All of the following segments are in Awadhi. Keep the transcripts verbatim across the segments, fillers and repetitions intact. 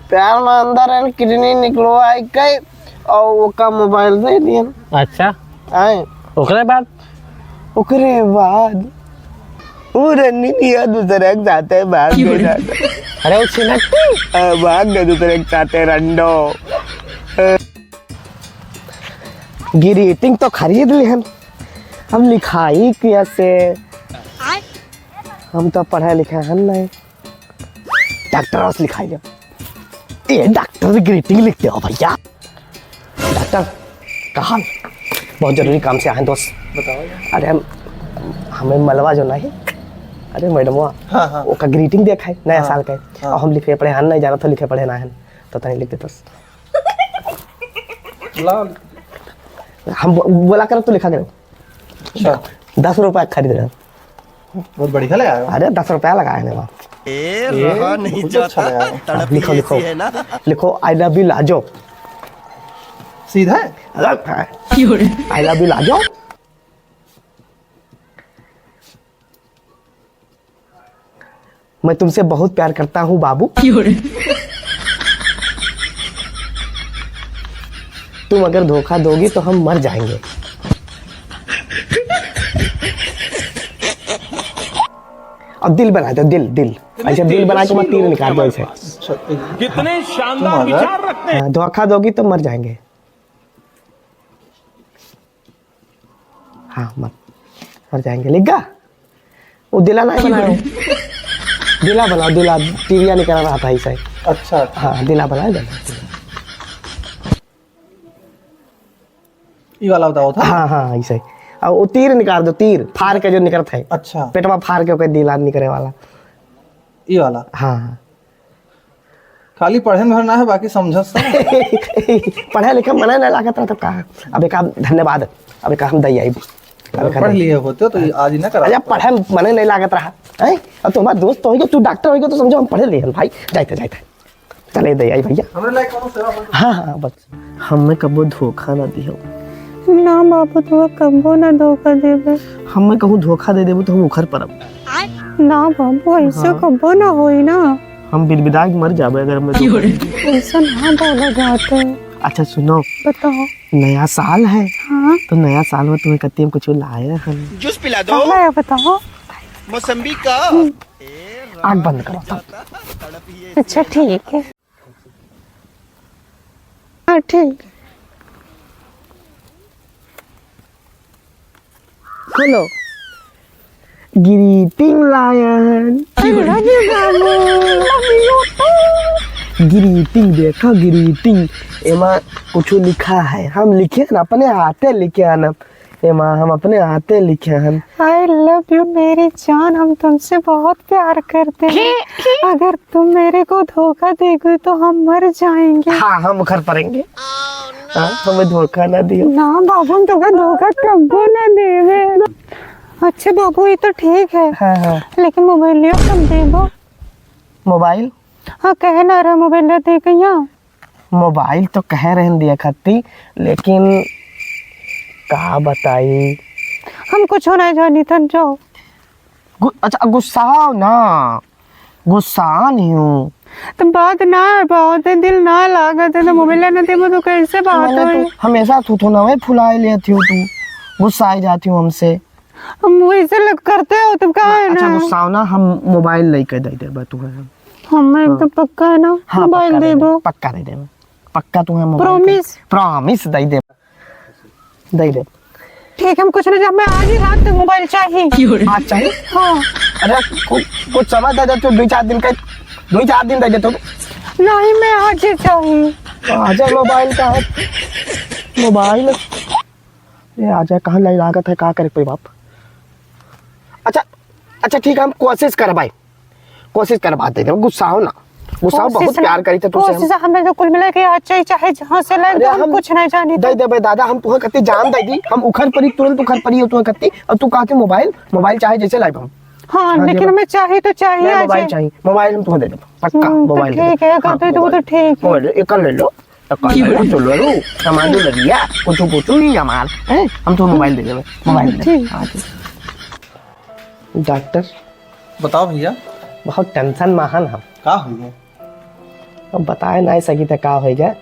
प्यार में अंदर है, किडनी निकलवाई के और ओका मोबाइल दे दियन। अच्छा। आए। ओकरे बाद? ओकरे बाद वो रंडी निया दूसरे के साथे भाग गए दादा। अरे वो छिनकती? हाँ, भाग गए दूसरे के साथे रंडो। ग्रीटिंग तो खरीद लिहन, हम लिखाई कैसे? हम तो पढ़े लिखे हन नहीं। डॉक्टर से लिखाई ले। ए डॉक्टर, ग्रीटिंग लिख दे भैया। डॉक्टर, कहाँ? बहुत जरूरी काम से आए हैं दोस्त। बताओ यार। अरे हम, हमें मलवा जो नहीं, अरे मैडमवा, हाँ, हाँ। ओका ग्रीटिंग देखा है नया हाँ, साल का। हाँ। और हम लिखे पढ़े हन नहीं, जाना तो लिखे पढ़े ना हन, तो तनी लिख दे दोस्त। ला। हम बो-, बोला करो तो लिखा करो। अच्छा। दस रुपया खरीद रहे हैं। बहुत बढ़िया लगाया हो। अरे, दस रुपया लगाया है ना। ए, ए, रहा नहीं बहुत अच्छा जाता, लगाया है। तड़प लिखो, ही लिखो। ऐसी है ना। लिखो, "I love you लाजो।" सीधा है? अलग है। क्यों रे? "I love you Lajo." मैं तुमसे बहुत प्यार करता हूँ बाबू। क्यों रे? तुम अगर धोखा दोगी तो हम मर जाएंगे। अब दिल बना दो, दिल, दिल। ऐसे दिल बना के मैं तीर निकाल दो ऐसे। अच्छा, एक कितने शानदार तुम अगर विचार रखते हैं। हाँ, धोखा दोगी तो मर जाएंगे। हाँ, मत, मर जाएंगे। लिख गा? वो दिला नहीं बनायो। दिला बनाओ, दिला, टीविया निकल रहा था ऐसे। अच्छा, अच्छा। हाँ, दिला बनाओ, दिला। ई वाला बताओ था? हाँ, हाँ, ऐसे। और वो तीर निकाल दो, तीर, फाड़ के जो निकलता है। अच्छा। पेटवा फाड़ के ओके दिला निकले वाला। ई वाला? हाँ, हाँ। खाली पढ़े में भर ना है, बाकी समझस तो। पढ़े लिखे मने नहीं लागत रहा तो का? अब एक आप धन्यवाद, अब एक हम दई आई। अब एक पढ़ लिए होते तो आज ही ना करा। अरे पढ़े मने नहीं लागत रहा, हैं? अब तो हमारा दोस्त होइगा, तू डॉक्टर होइगा तो समझो हम पढ़े लिए हन भाई। जाइते, जाइते। चले दे आई भैया। हमरे लायक कोनो सेवा बोल। हाँ, हाँ, बस। हमें कबो धोखा ना दियो। ना बाबू, तू कबो ना धोखा देबे। हमें कहूँ धोखा दे देबू तो हम उखर परब। ना बाबू, ऐसे हाँ। कबो ना होई ना। हम बिदबिदा के मर जाबे अगर हमें धोखा दे देबू। ऐसा ना बोला जाते। अच्छा सुनो। बताओ। नया साल है। हाँ। तो नया साल में तुम्हें कत्ती हम कुछ लाए हैं। जूस पिला दो। का लाया बताओ। मौसम्बी का। हम्म। आँख बंद करो तब। अच्छा ठीक है। हाँ, ठीक। खोलो। Greeting lion. I love you, बाबू। Love you too। ग्रीटिंग देखो, ग्रीटिंग। एमा कुछ लिखा है, हम लिखे ना, अपने हाथे लिखे हैं ना। एमा हम अपने हाथे लिखे हन। I love you मेरी जान, हम तुमसे बहुत प्यार करते हैं। अगर तुम मेरे को धोखा देगी तो हम मर जाएंगे। हाँ, हम उखर पड़ेंगे। हाँ, हमें धोखा ना दियो। ना बाबू, हम तुमको धोखा कबो ना देवे। अच्छा बाबू, ये तो ठीक है। हाँ, हाँ। लेकिन मोबाइल लियो, कब देबो? मोबाइल? हाँ, कहे ना रहे मोबाइल दे कहिया। मोबाइल तो कहे रहन दिया खत्ती, लेकिन का बताई? हम कुछ नहीं जानी थन, जाओ। गु-, अच्छा, गुस्साओ ना, गुस्सा नहीं हूँ। तो बात ना है, बहुत है, दिल ना लागत है, तो मोबाइल ना देबो तो कैसे बात मैंने होई? तो हमेशा थू थू ना वही फुलाए लेती हूँ तू, गुस्सा आ जाती हूँ हमसे। हम वैसे लग करते हो, तब का है अच्छा, ना? गुस्साओ ना, हम मोबाइल लेके दे देबे तू है। हमें हाँ। तो पक्का है ना, हाँ, मोबाइल पक्का दे दे दो। दे, पक्का दे देबे, पक्का तू है मोबाइल के। Promise? Promise दे दे, दे दे। ठीक, हम कुछ नहीं, जब मैं आज ही रात तक मोबाइल चाहिए। आज चाहिए? हाँ। अरे कु-, कुछ समय दे दे तू, दो चार दिन के, दो चार दिन दे दे तू। नहीं, मैं आज ही चाहिए। आज मोबाइल का है, मोबाइल। ये आ जाए, कहाँ लाई लागत है, का करे कोई बाप। अच्छा, अच्छा ठीक है, हम कोशिश करबाई, कोशिश करबा दे दे, गुस्साओ ना, गुस्साओ, कोशिश बहुत ना, प्यार करी थे तुझसे हम। कोशिश हमें तो कुल मिला के आज चाहिए, चाहे जहाँ से लाए, अरे हम हम कुछ नहीं जानी दे तो। देबे दादा, हम तुहे कत्ती जान दे दी, हम उखर परी, तुरंत उखर परी हो तुहे कत्ती, और तू कहा के मोबाइल, मोबाइल चाहे जैसे लाइब हम। हाँ, हाँ, लेकिन देबे। हमें चाहिए तो चाहिए नहीं, आज। मोबाइल चाहिए, मोबाइल हम तुहे दे देबे, पक्का, हम्म, तो मोबाइल दे देबे। ठीक है, अगर हाँ, दे दो तो मोबाइल। ठीक है। मोबाइल, एक ले लो। तो कल ले लो, तो ले लो, सामान तो ले लिया, कुछ, कुछ नहीं हमार, हैं? हम तो मोबाइल दे देबे, मोबाइल दे। ठीक। हाँ, ठीक। डॉक्टर। बताओ भैया। बहुत टेंशन में हन हम। का हुई है? अब बताए नाहीं सकी त का होइ गए,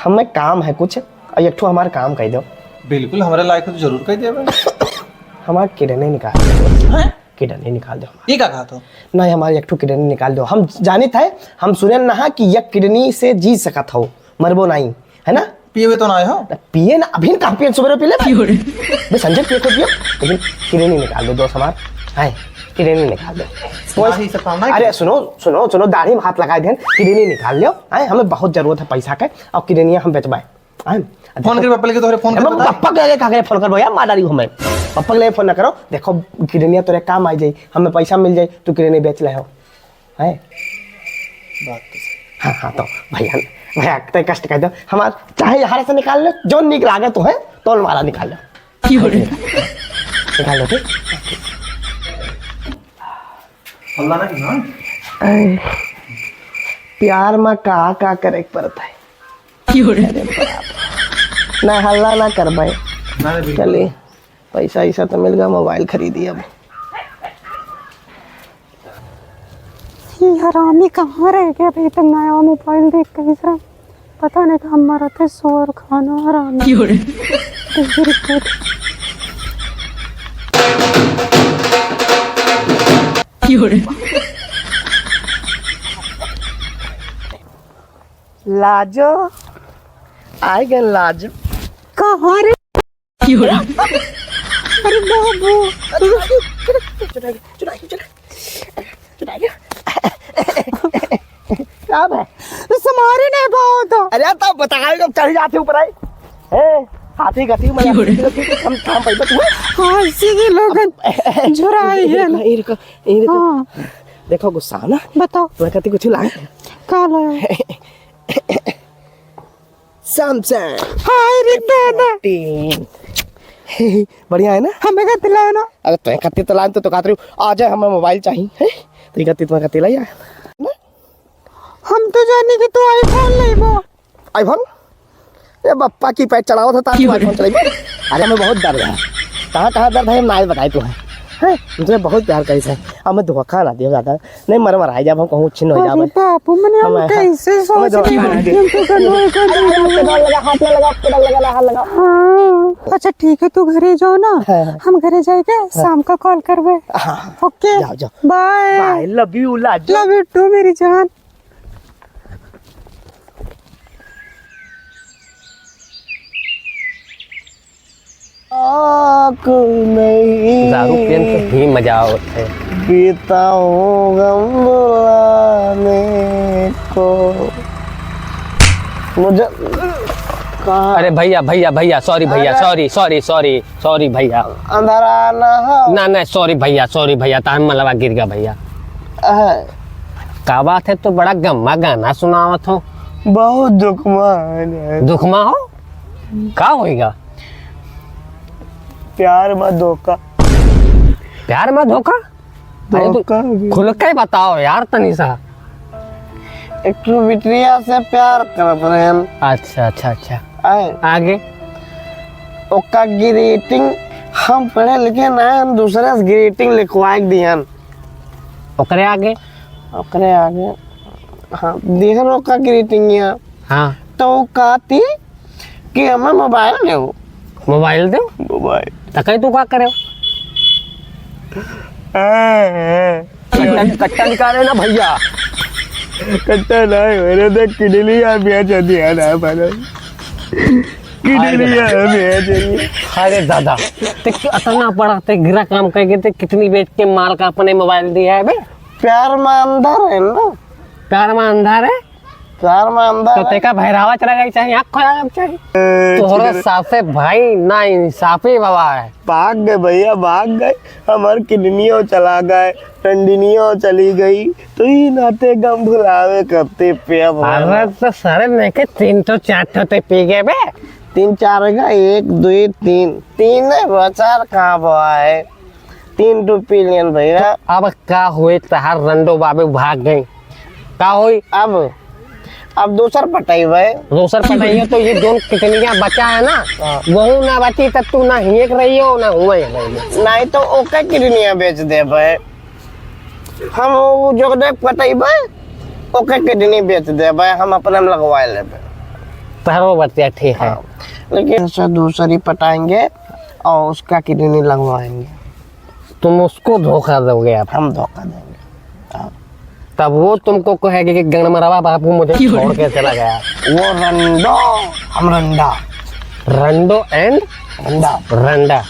हमें काम है कुछ, और एक ठो हमार काम कइ देउ। बिल्कुल, हमरे लायक हो तो जरूर कइ देबे। हमार kidney निकाल देउ। हैं? Kidney निकाल देउ हमार। ई का कहत हो? नाहीं, हमार एक ठो kidney निकाल देउ। हम जानित है, हम सुने नहा कि एक kidney से जी सकत हो, मरबो नाहीं, है ना? पियबे तो नाहीं हो? त पिए ना, अभी कहाँ पिए, सुबह पी ले। क्यों रे? बे संजय पिए तो पियो, लेकिन kidney निकाल देउ दोस्त हमार। हैं, kidney निकाल देउ। नाहीं, ई सब काम नाहीं अरे करे। सुनो, सुनो, सुनो, दाढ़ी में हाथ लगाए देन, kidney निकाल लेउ। हैं, हमें बहुत जरूरत है पैसा के, और kidney हम बेचबाए। हैं? फोन कर पप्पा लगे, तोहरे फोन कर अब बताए। पप्पा के लगे का करे फोन करबो यार, मार डारी हमें। पप्पा के लगे फोन ना करो, देखो kidney तोरे काम आ जाई, हमें पैसा मिल जाई, तू kidney बेच ले हो। हैं? बात तो सही। हाँ, हाँ, तो भैया, भैया, तय कष्ट कइ देउ, हमार चाहे यहाँ से निकाल लो, जो निक लागे तो है, तो हमारा निकाल लो। क्यों रे? निकाल लो, ठीक? हल्ला ना की ना। ऐ, प्यार में का, का करे के पड़त है? क्यों रे? अरे बाप। ना हल्ला ना करबे। ना रे, बिल्कुल। चलिए, पैसा ऐसा तो मिल गया, mobile खरीदी अब। ई हरामी कहाँ रह गया भाई? तब नया mobile देख के इस रहा। पता नहीं कि हम मरते शोर खाना हरामी। क्यों रे? तेरी तो क्यों रे? लाजो, आइ गए लाजो। कहाँ रे? क्यों रे? अरे बाबू। चुराई, चुराई, चुराई, चुराई। का बा? तो समारे नहीं बहुत। अरे तो बताओ, जब चढ़ जाते ऊपर आई। ए, हाथी गति में क्यों रे? हम काम पर बच गए। हाँ, इसी के लोगन अब झुराई है ना। ये रुको, ये रुको। हाँ। देखो गुस्सा ना। बताओ। तुम्हें कहती कुछ लाए? का लाए? Samsung। हाय रे दादा। तीन। बढ़िया है ना? हमें का दिलाए ना? अरे तो खातिर तो लान तो, तो खातिर आ जाए, हमें mobile चाहिए, हैं? तो खातिर तुम्हें खातिर लाया ना? हम तो जाने कि तू iPhone लेबो। iPhone? ए बप्पा की पैर चढ़ावा था, ताकि क्यों रे? iPhone चलाइबो। अरे हमें बहुत दर्द है। कहाँ कहाँ दर्द है, हम ना बताए तू है। हैं? तुमसे बहुत प्यार करी से। हमें धोखा ना दियो दादा। नहीं मर मराई जाब, हम कहूँ छिन हो जाब। अरे बापू, मने हम हम, कैसे हम सोच रहे हैं? हम तो गलत कर अरे, अरे, रहे हैं। पैडल लगा, हाथ में लगा, पैडल लगा, हाथ लगा। हाँ, अच्छा ठीक है, तू घरे जाओ ना, हाँ, हाँ। हम घरे जाएके हाँ। शाम का call करबे। हाँ, हाँ। OK, जाओ, जाओ। Bye। Bye, love you, Lajo. Love you too, मेरी जान। आँख नहीं दारू पियन के ही मजा आवत है। पीता हूँ गम भुलाने को। मुझे कहाँ अरे भैया, भैया, भैया, sorry भैया, अरे। Sorry, sorry, sorry, sorry भैया। अंधारा ना हो। ना, ना, sorry भैया, sorry भैया, तान मलवा गिर गया भैया। अह। का बात है, तो बड़ा गम्मा गाना सुनावत हो। बहुत दुख मा है। दुख मा हो? का होइगा? प्यार मा धोखा। प्यार मा धोखा? अरे तो धोखा हो गया। खुल के बताओ यार तनी सा। एक ठो बिटिया से प्यार करत रहन। अच्छा, अच्छा, अच्छा। आए। आगे? ओका greeting हम पढ़े लिखे ना, हम दूसरे से greeting लिखवाए के दिहन। ओकरे आगे? ओकरे आगे, हाँ, दिहन ओका greeting या। हाँ। तो वो कहती कि हमें mobile दो। Mobile दो? Mobile। त कहीं तू का करे? हाँ, हाँ। कट्टा, कट्टा निकाले ना भैया। कट्टा ना है, मेरे तो किडनी आ गया, जल्दी आ ना, भाई। किडनी आ गया, जल्दी। अरे दादा, ते कि-, इतना बड़ा ते गिरा काम करके ते किडनी बेच के माल का अपने mobile दिया है बे? प्यार में अंधा है ना। प्यार में अंधा है? प्यार में अंधा तो है। तेका भैरावा चला जाए, चाहे आँख खोला जाए, चाहे। ए, तोहरा साथे भाई ना इंसाफी बाबा है। भाग गए भैया, भाग गए। हमार किडनियो चला गए, टंडिनियो चली गई, तो ई नाते गम भुलावे करते पे अब। अरे तो सारे में के तीन ठो चार ठो ते पी गए बे। तीन चार का, एक, दो, तीन। तीन है बा, चार कहाँ बा है? तीन ठो पी लियन भैया। तो अब का होई, तहार रंडो बाबू भाग गई, का होई? अब अब दोसर पटइबे। दोसर पटइबे तो ये जोन किडनिया बचा है ना, हाँ। वहू ना बची, तब तू ना हियेक रहियो, ना हुए रहियो। नहीं तो ओके किडनिया बेच देबे। हम वो जोगदे पटइबे, ओके किडनी बेच देबे, हम अपने में लगवा लेबे। तहरो बतिया ठीक है। हाँ, लेकिन ऐसे दूसरी पटाएंगे और उसका किडनी लगवाएंगे। तुम उसको धोखा दोगे आप? हम धोखा देंगे। हाँ। तब वो तुमको कहेगी कि गंगनमरवा बाबू मुझे छोड़ के चला गया। वो रंडो, हम रंडा। रंडो and रंडा। रंडा।